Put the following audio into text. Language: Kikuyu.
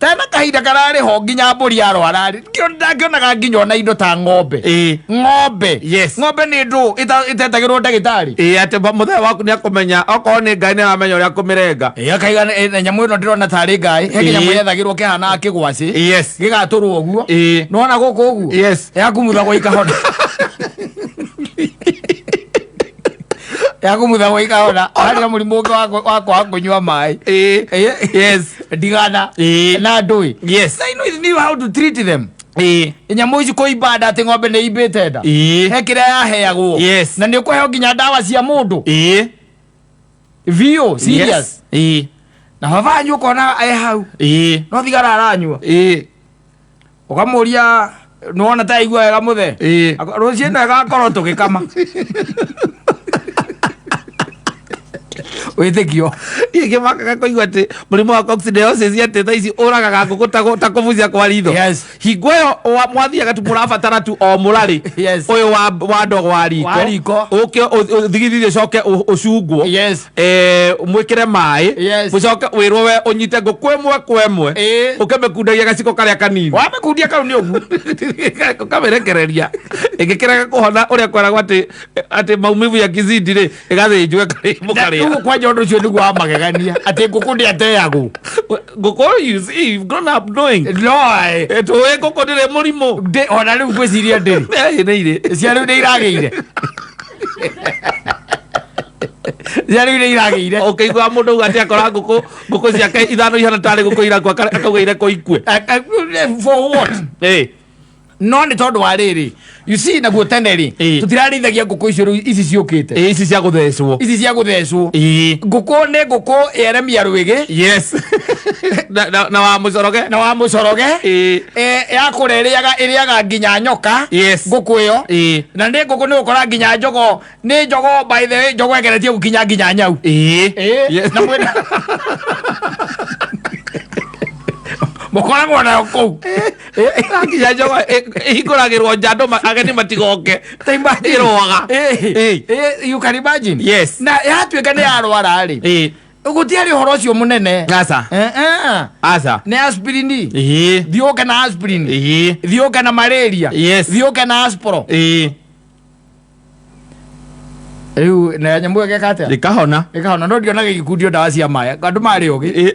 Tena kahinda kararĩ ho nginya mbũri yarwara-rĩ, ndangĩonaga nginya ona indo ta ng'ombe. Ng'ombe. Yes. Ng'ombe nĩ ndũ ĩtetagĩrwo ndagĩtarĩ. Ĩĩ, atĩ mũthee waku nĩ akũmenya okorwo nĩ ngai nĩ aramenya ũrĩa akũmĩrenga. Ĩĩ, akaiga na nyamũ ĩno ndĩrona tarĩ ngai. He kĩnyamũ yethagĩrwo kĩhanaga kĩgwacĩ. Gĩgatũrwo ũguo. Nĩwona gũkũ ũguo? Yakumuthagwo ikahona. Yakumuthagwo ikahona. Harĩ na mũrimũ ũngĩ wa kwaga kũnyua maĩ. Ndigana. Na ndũĩ. I know knew how to treat them. Nyamũ ici kũimba nda atĩ ng'ombe nĩ imbĩte nda. He kĩrĩa yaheagwo. Na nĩ ũkũheo nginya ndawa cia mũndũ. Biũ, serious. Na baba wanyu ũkona e hau. No thigara aranyua. Ũkamũria nĩwona ta aigua wega mũthee. Rũciũ ĩno ĩgakorwo tũgĩkama. Wĩtĩkio. Ingĩmakaga kũigua atĩ mũrimũ wa coccidiosis atĩ thaa ici ũragaga ngũkũ ta kũbucia kwa ritho. Hingo ĩyo mwathiaga tu mũrabatara tu o mũrarĩ. Ũyũ wa ndogo wa riko. Wa riko. Ũke ũthigithithie ũcoke ũcungwo. Mwĩkĩre maĩ. Ũcoke wĩrwo we ũnyite ngũkũ ĩmwe kwa ĩmwe. Ũkĩmĩkundagia gaciko karĩa kanini. Wamĩkundia kau nĩ ũguo. Ũkamĩrekereria. Ĩngĩkĩrega kũhona ũrĩa kweragwo atĩ maumivu ya kizidi rĩ, ĩgathĩnjwo mũkarĩa. Rĩu kwanja ũndũ ũcio nĩguo wa magegania atĩ ngũkũ ndĩateagwo. Ngũkũ, you see, you've grown up knowing. No, eh. Tũĩ ngũkũ ndĩrĩ mũrimũ. Ndĩ, ona rĩu ngwĩciria ndĩrĩ. Ĩ, nĩ irĩ. Cia rĩu nĩ iragĩire. Cia rĩu nĩ iragĩire. Ũkĩigua mũndũ auga atĩ akora ngũkũ, ngũkũ ciake ithano ihana tarĩ ngũkũ irakua, akauga irekwo ikue. For what? Ĩ. No nĩ tondũ wa rĩrĩ, you see, naguo tene rĩ, tũtirarĩithagia ngũkũ icio rĩu ici ciũkĩte. Ĩ, ici cia gũthecwo. Ici cia gũthecwo. Ngũkũ nĩ ngũkũ yeremia rwĩgĩ. Na wa mũcoroge. Na wa mũcoroge. Yakũra ĩrĩaga nginya nyoka. Ngũkũ ĩyo. Na nĩ ngũkũ nĩ ũkora nginya njogo, nĩ njogo by the way, njogo ĩgeretie gũkinya nginya nyau. Na mwĩna mũkoragwo nayo kũu. Nginya njogo ĩhingũragĩrwo nja andũ ageni matigoke. Ta imagine. Ĩrũaga. You can imagine. Yes. Na yatuĩka nĩ yarwara rĩ. Gũtiarĩ ũhoro ũcio mũnene. Aca. Aca. Nĩ aspirin. Thiĩ ũke na aspirin. Thiĩ ũke na malaria. Thiĩ ũke na aspro. Rĩu na nyamũ ĩyo ĩgeka atĩa? Ĩkahona. Ĩkahona no ndionaga igĩkundio ndawa cia maĩ. Andũ marĩ ogĩ.